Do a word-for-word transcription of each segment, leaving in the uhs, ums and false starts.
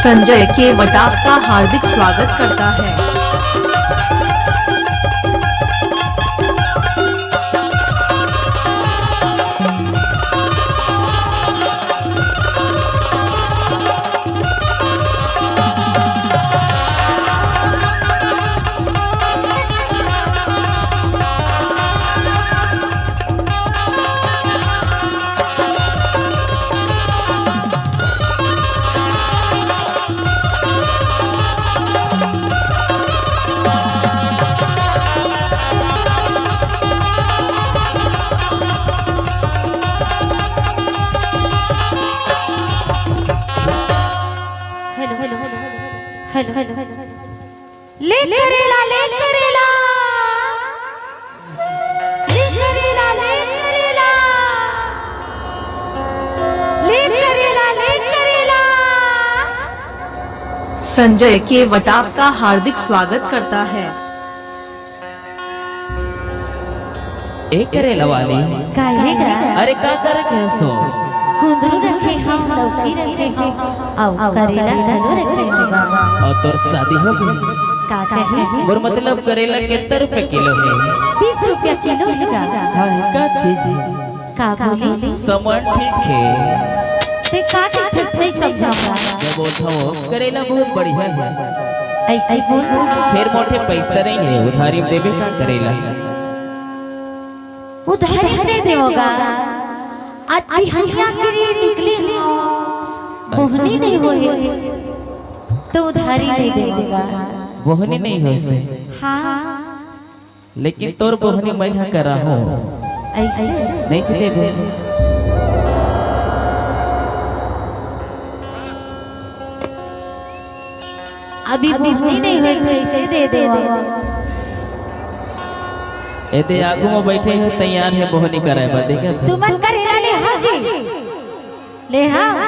संजय केवट आपका हार्दिक स्वागत करता है। Hello, hello, hello, hello, hello, hello. ले करेला, ले करेला। ले करेला, ले करेला। ले करेला, ले करेला। संजय केवट आपका हार्दिक स्वागत करता है। ए करेला वाली। काहे गा? अरे का करत हस ओ? कुंदरू रखे हंव, लौकी रखे हंव, अउ करेला घलो रखे हंव गा। अउ तोर शादी हो गे? का कहे? मोर मतलब करेला कतका रुपया किलो हे? बीस रुपया किलो हे गा। हाँ, का चीज? का बोले? सामान ठीक हे। ते का कहिथस, नइ समझंव। मैं बोलत हंव, करेला बहुत बढ़िया हे। अइसे बोल। फेर मोर करा पइसा नइ हे, उधारी म देबे का करेला? उधारी म नइ देवंव गा। आज बिहनिया के निकले हंव, बोहनी नइ होय हे, त उधारी नइ देवंव गा। बोहनी नइ होय हे? हाँ। लेकिन तोर बोहनी मैं हा कराहूं। अइसे? नइ चले बे। अभी बोहनी नइ होय, कइसे दे देवंव? ए दे आगू म बइठे हे, तइयार हे बोहनी कराय बर, देखे? तुमन करेला ले हव जी। ले हव।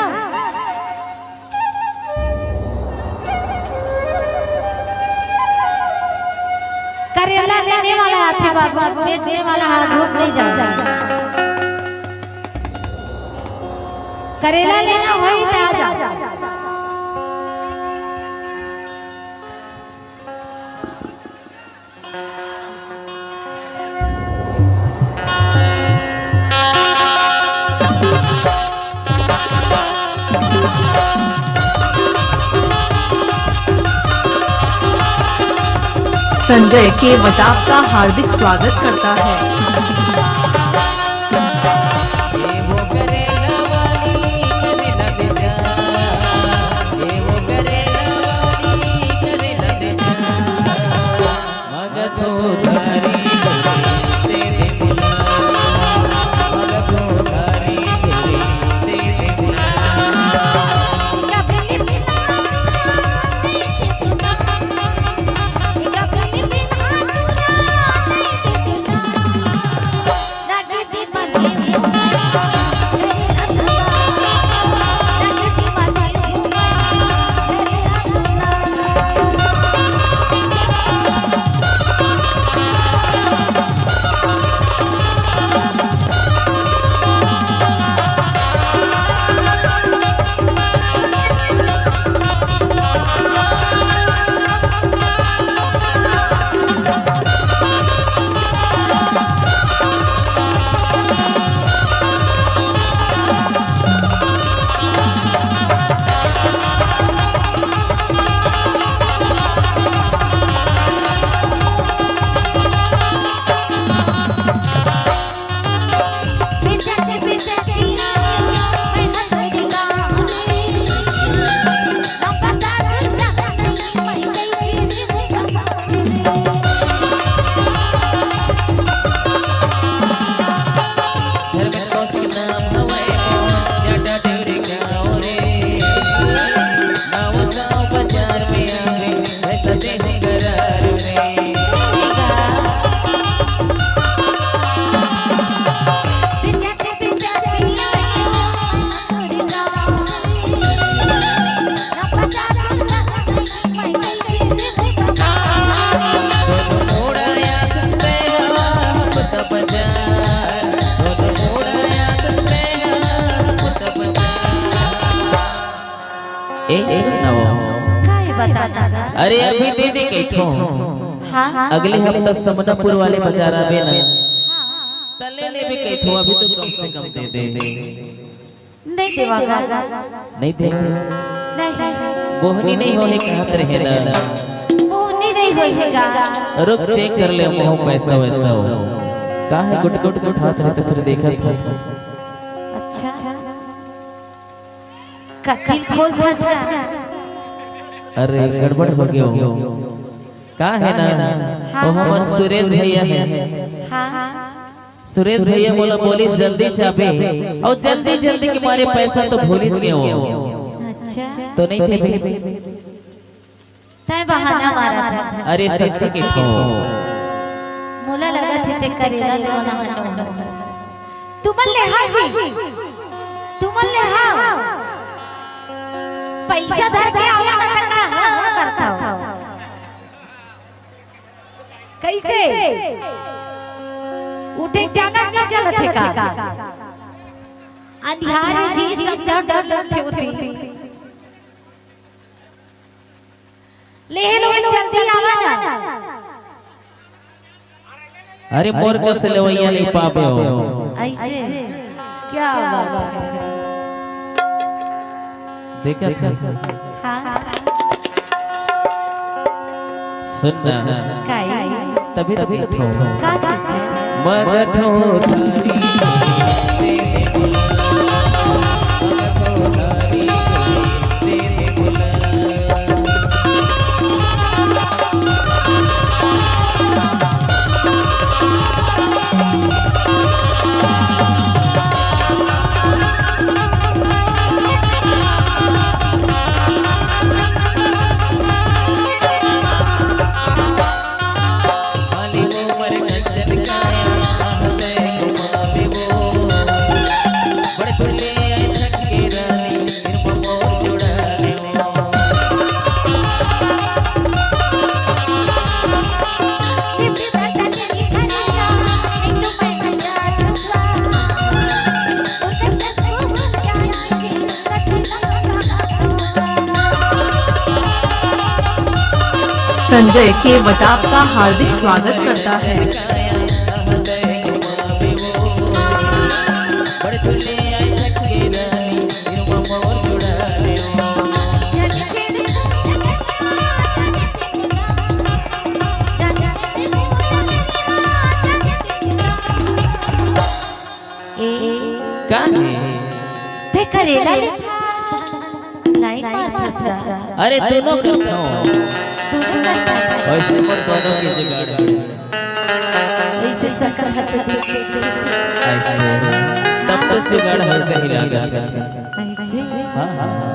करेला लेने वाला आथे बाबू, बेचने वाला हा धूप नइ जाय। करेला लेना होही त आ जा। संजय केवट आपका हार्दिक स्वागत करता है। अरे, अभी दे दे कहिथों। हाँ। अगले हफ्ता समनापुर वाले बाजार आबे ना। त ले लेबे कहिथों, अभी तो कम से कम दे दे। नहीं देवा गा। नहीं दे। नहीं। बोहनी नहीं होहे कहत रहे ना। बोहनी नहीं होहे गा। रुक, चेक कर ले मोर पैसा वैसा हो। का हे, गुट गुट गुट हाथ रहे तो फिर देखत हो। अच्छा। का दिल खोल फंसा। अरे, गड़बड़ हो गयो। का हे ना, हाँ। वो हमर सुरेश भैया हे। हाँ। सुरेश भैया मोला बोलिस जल्दी चाबे, अउ जल्दी जल्दी के मारे पैसा तो भूलिस गयो। अच्छा। तो नहीं थे भाई। तैं बहाना मारत हस। अरे, सच्ची कहिथों। मोला लगत हे ते करेला लेवना हलो हस। तुमन ले हा जी। तुमन ले हा। पैसा धर के आवा ना त का हा करथव। कइसे? उठे के जांगर नइ चलत हे का? अंधियार हे जी, समझा डर लगथे ओती। ले लो, जल्दी आवा ना। अरे, मोर कस लेवइया नइ पाबे हो। अइसे? क्या बात हे। देखत हस? हाँ। सुन ना। काई? तभी तो कहिथों। का कहिथे? मगथों। संजय केवट आपका हार्दिक स्वागत करता है। ए, का हे? ते करेला ले लाइन मार फंसला। अरे, दोनों करथों। दोनों करथों। वइसे मोर दोनों के जुगाड़ हे। वइसे सकल हत देख, देख, देख। अइसे। तब तो जुगाड़ हो जाही लागत। अइसे? हाँ, हाँ, हाँ।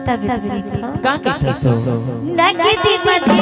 तब तो कहिथों। का कहिथस तो? नगदी मती।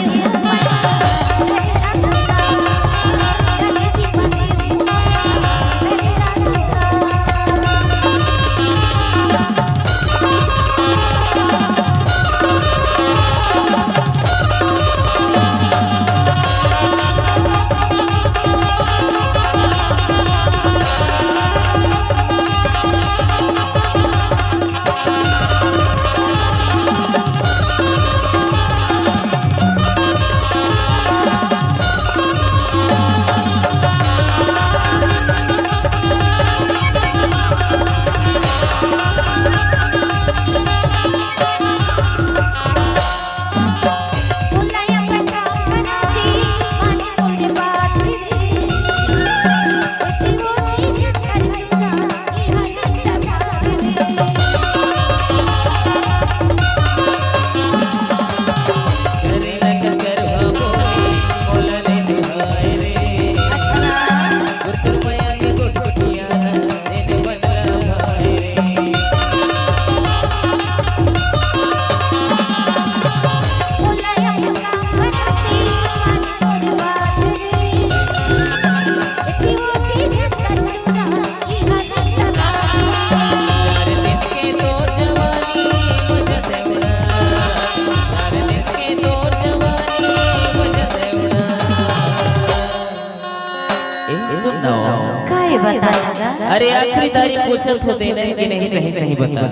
ए, सुन ना। का हे बता ना? अरे, आखिरी दारी पूछत हों, देना हे कि नहीं, सही सही बता।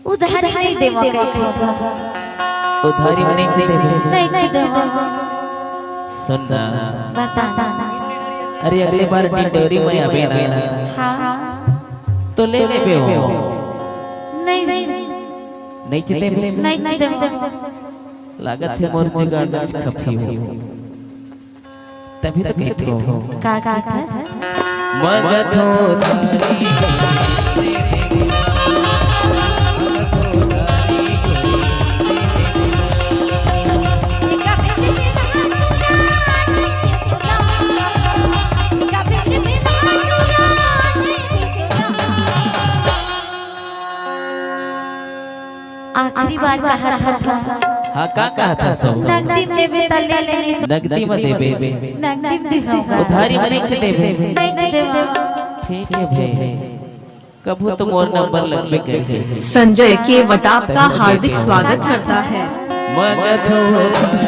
उधारी नहीं देवा कहिथों। उधारी में नइ च देबे। नइ च देबे। सुन ना। बता ना। अरे अगले बार डिंडोरी में आबे ना। हाँ। तो ले लेबे हो। नइ। नइ च देबे। नइ च देबे। लागत हे मोर जुगाड़ नइ खपही हो। तभी तो कहिथों। का कहिथस? मंगथों। आखिरी बार कहत हँव। हाँ, का कहत हस? नगदी में लेबे त ले ले, नइ त नगदी में देबे। नगदी में दिहव। उधारी में नइ च देबे। नइ च देबे। ठीक हे भे, कभू तो मोर नंबर लगबे करही। संजय केवट आपका हार्दिक स्वागत करता है। मंगथों।